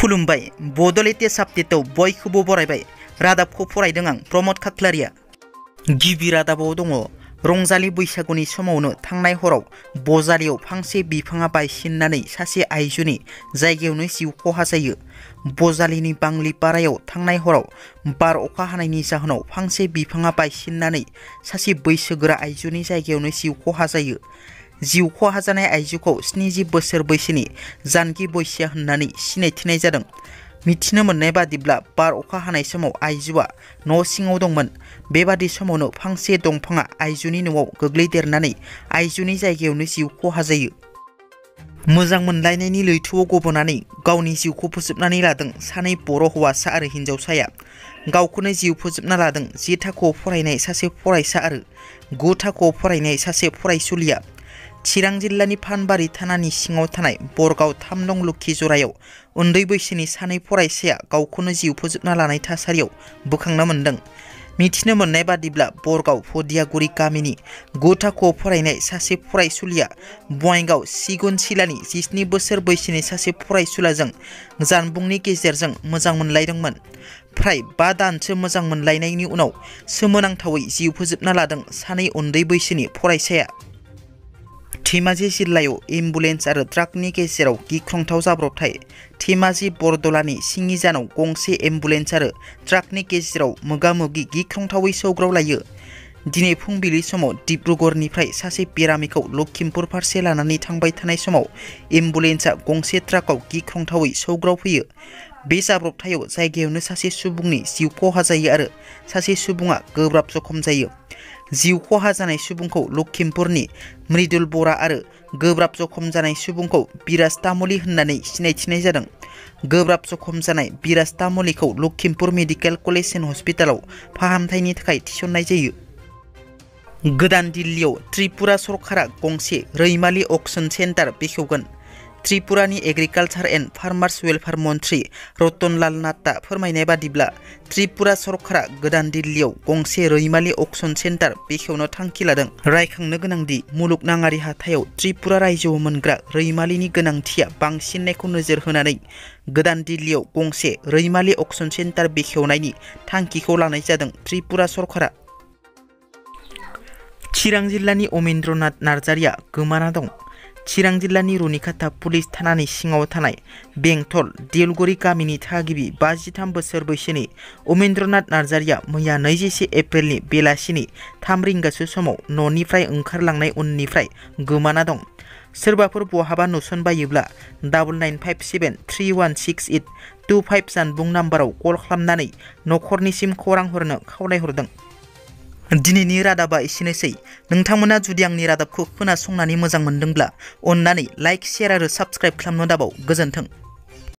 खुलुमबाय बड' लेटेस्ट आपडेटआव बयखौबो बरायबाय। रादाबखौ फरायदों आं प्रमद खाख्लारिया। गिबि रादाबाव दङ रंजालि बैसागुनि समावनो थांनाय हराव बजालियाव फांसे बिफाङा बायसिननानै सासे आइजोनि जायगायावनो जिउ खहा जायो। बजालिनि बांलिपारायाव थांनाय हराव बार अखा हानायनि जाहोनाव फांसे बिफाङा बायसिननानै सासे बैसोगोरा आइजोनि जायगायावनो जिउ खहा जायो। जिउ खहा जानाय आइजोखौ 70 बोसोर बैसोनि जानकि बैसोआ होननानै सिनायथिनाय जादों। मिथिनो मोननाय बादिब्ला बार अखा हानाय समाव आइजोआ न' सिङाव दंमोन। बेबादि समावनो फांसे दंफाङा आइजोनि न'आव गोग्लैदेरनानै आइजोनि जायगायावनो जिउ खहा जायो। मोजां मोनलायनायनि लैथोआव गबनानै गावनि जिउखौ फोजोबनानै लादों सानै बर' हौवासा आरो हिन्जावसाया। गावखौनो जिउ फोजोबना लादों 10 थाखोआव फरायनाय सासे फरायसा आरो 9 थाखोआव फरायनाय सासे फरायसुलिया। चिरां जिल्लानि फानबारि थानानि सिङाव थानाय बरगाव 3 नं लोखि जरायाव उन्दै बैसोनि सानै फरायसाया गावखौनो जिउ फोजोबना लानाय थासारियाव बोखांना मोन्दों। मिथिनो मोननाय बादिब्ला बरगाव फदियागुरि गामिनि 9 थाखोआव फरायनाय सासे फरायसुलिया बङाइगाव सिगुनसिलानि 17 बोसोर बैसोनि सासे फरायसुलाजों जानबुंनि गेजेरजों मोजां मोनलायदोंमोन। फ्राय 5 दानसो मोजां मोनलायनायनि उनाव सोमोनांथावै जिउ फोजोबना लादों सानै उन्दै बैसोनि फरायसाया। धेमाजि जिल्लायाव एम्बुलेन्स आरो ट्राकनि गेजेराव गिख्रंथाव जाब्रबथाय। धेमाजि बरदलानि सिङिजानाव गंसे एम्बुलेन्स आरो ट्राकनि गेजेराव मोगा-मोगि गिख्रंथावै सौग्रावलायो। दिनै फुंबिलि समाव डिब्रुगड़निफ्राय सासे बेरामिखौ लखिमपुर फारसे लानानै थांबाय थानाय समाव एम्बुलेन्सआ गंसे ट्राकआव गिख्रंथावै सौग्रावफैयो। बे जाब्रबथायाव जायगायावनो सासे सुबुंनि जिउ खहा जायो आरो सासे सुबुङा गोब्राब जखम जायो। जिउ खहा जानाय सुबुंखौ लखिमपुरनि मृदुल बरा आरो गोब्राब जखम जानाय सुबुंखौ बिराज तामुली होननानै सिनायथिनाय जादों। गोब्राब जखम जानाय बिराज तामुलीखौ लखिमपुर मेडिकेल कलेज एन्ड हस्पिटालाव फाहामथायनि थाखाय थिसननाय जायो। गोदान दिल्लीयाव त्रिपुरा सरकारा गंसे रैमालि अक्सन सेन्टार बेखेवगोन। त्रिपुरानि agriculture and farmers welfare minister Ratanlal नाथआ फोरमायनाय बादिब्ला त्रिपुरा सरकारा गोदान दिल्लीयाव गंसे रैमालि अक्सन सेन्टार बेखेवनो थांखि लादों। रायखांनो गोनांदि मुलुगनाङारि हाथायाव त्रिपुरा रायजोआव मोनग्रा रैमालिनि गोनांथिया बांसिननायखौ नोजोर होनानै गोदान दिल्लीयाव गंसे रैमालि अक्सन सेन्टार बेखेवनायनि थांखिखौ लानाय जादों। त्रिपुरा सरकारा चिरां जिल्लानि अमेन्द्रनाथ नार्जारिया गोमाना दं। चिरां जिल्लानि रुनिखाता पुलिस थानानि सिङाव थानाय बेंटल देलगुरि गामिनि थागिबि 53 बोसोर बैसोनि अमेन्द्रनाथ नार्जारिया मैया 21 एप्रिलनि बेलासिनि 3 रिंगासो समाव न'निफ्राय ओंखारलांनाय उननिफ्राय गोमाना दं। सोरबाफोर बहाबा नुसनबायोब्ला 9957316825 जानबुं नाम्बाराव कल खालामनानै न'खरनिसिम खौरां हरनो खावलायहरदों। दिनैनि रादाबा एसेनोसै। नोंथांमोना जुदि आंनि रादाबखौ खोनासंनानै मोजां मोनदोंब्ला अन्नानै लाइक, शेयार आरो साबस्क्राइब खालामनो दाबाव। गोजोन्थों।